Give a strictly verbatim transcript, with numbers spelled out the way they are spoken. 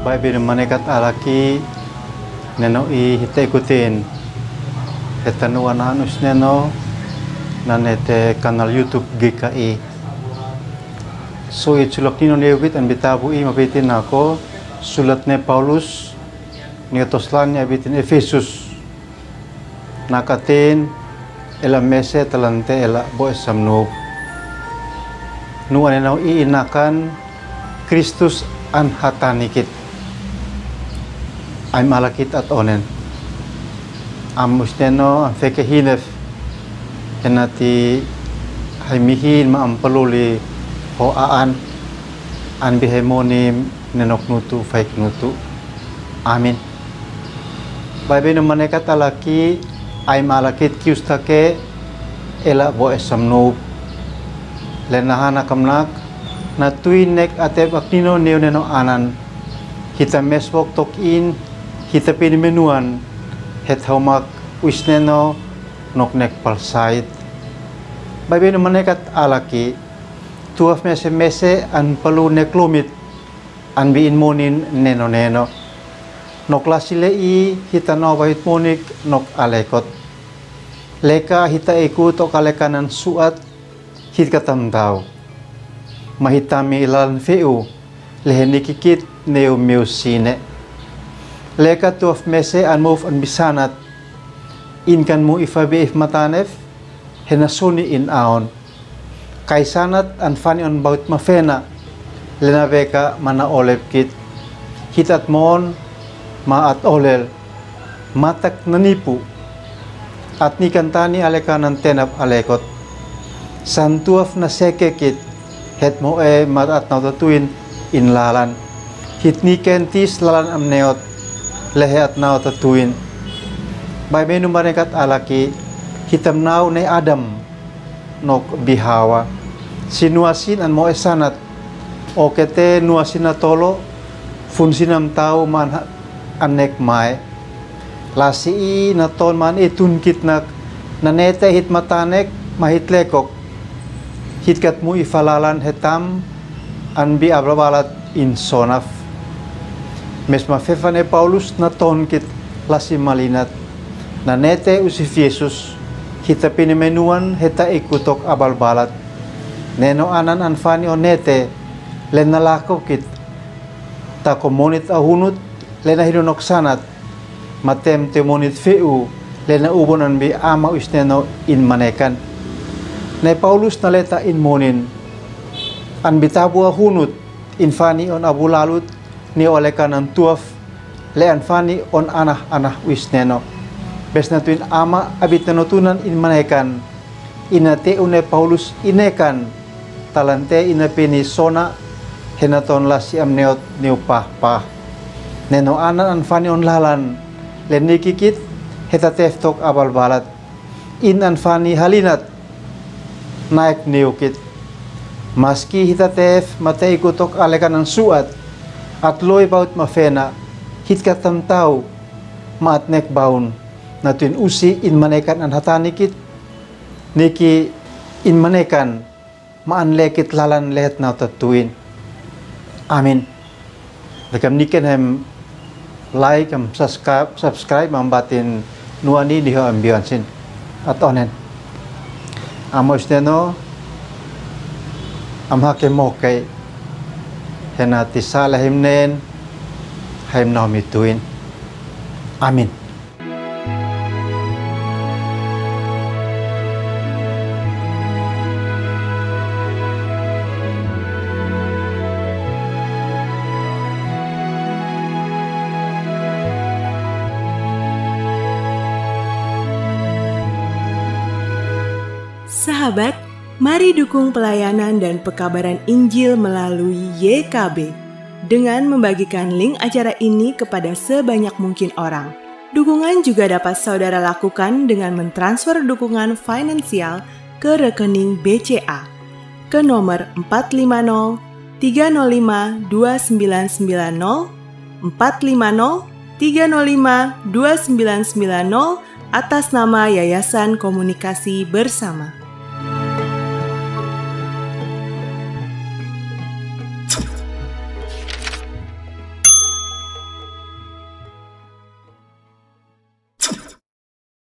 Baibainu manekat alaki neno i hita ikutin. Heta nua na anus neno na nete kanal YouTube gika i. So i sulak nino neukit an bitabu i mabitin nako sulat ne Paulus ni katoslahan ni abitin Efesus. Nakatin ela mese talante ela bo esam nup. Nua neno i inakan Kristus an hatanikit. Ai malakit at onen. Am usneno am feke hinef. Henati hai mihin ma am paluli ho aan. An bihai moni nenok nutu faik nutu. Amin. Baibainu manekat alaki ai malakit kiustake ela bo esam nup. Lenahan akamnak na tuin nek atep aknino neu neno anan. Hita mesbok tok in hita pini menuan het haumak uisneno nok nek palsait. Baibainu manekat alaki tuaf mese mese an palu nek lumit an biin monin neno neno. Nok lasi le i hita no bait monik nok alekot. Leka hita iku tok alekanan suat hit katamtau. Ma hita mi lalan feu lehe nikikit neu meu sine. Leka tuaf mese an muf an bisanat. Inkan mu ifa be if matanef hena suni in aon. Kaisanat an fani on baut mafena lena beka mana olep kit. Hit at mon ma at olel. Matak na nipu. At nikan tani alekanan tenap alekot. Santuaf na seke kit. Het mo e ma at nau tatuin in lalan. Hit niken tis lalan am neot. Lehe at nau tatuin. Baibainu manekat alaki hitam nau ne Adam. Nok bihawa. Si nuasin an mo esanat. Okete nuasin na tolo. Fun sinam tau man anek mae. Lasi i na ton man i tun kitnak. Na nete hit matanek ma hit lekok. Hit kat mu i falalan hetam an bi ablabalat in sonaf. Mes ma fefane Paulus na ton kit lasi malinat. Na nete usif Yesus hita pini menuan heta ikutok abalbalat. Neno anan an fani o nete lena lako kit. Tako monit ahunut lena hino nok sanat. Matem te monit feu lena ubon an bi ama usneno in manekan. Ne Paulus na leta in monin. An bitabu ahunut in fani on abulalut ni olekanan tuaf le an fani on anah anah uisneno. Bes na tuin ama abiteno tunan in manekan. Ina te une Paulus inekan talante ina pini sona hena ton lasi am neot niu pah pah. Neno anan an fani on lalan le nikikit heta teftok abalbalat. In an fani halinat naek niukit. Maski hita tef mate ikutok alekanan suat at loi baut mafena hit katamtau ma at nek baun. Na tuin usi in manekan an hatanikit niki in manekan ma an lekit lalan lehet nau tatuin. Amin. Dekam niken hem like hem subscribe subscribe mam batin nuani diho ambion sin. At onen. Amos neno am hake mokai hena tisa lahim nen haim nau mituin. Amin. Sahabat, mari dukung pelayanan dan pekabaran Injil melalui Y K B dengan membagikan link acara ini kepada sebanyak mungkin orang. Dukungan juga dapat saudara lakukan dengan mentransfer dukungan finansial ke rekening B C A ke nomor empat lima nol tiga nol lima dua sembilan sembilan nol, empat lima nol tiga nol lima dua sembilan sembilan nol, atas nama Yayasan Komunikasi Bersama.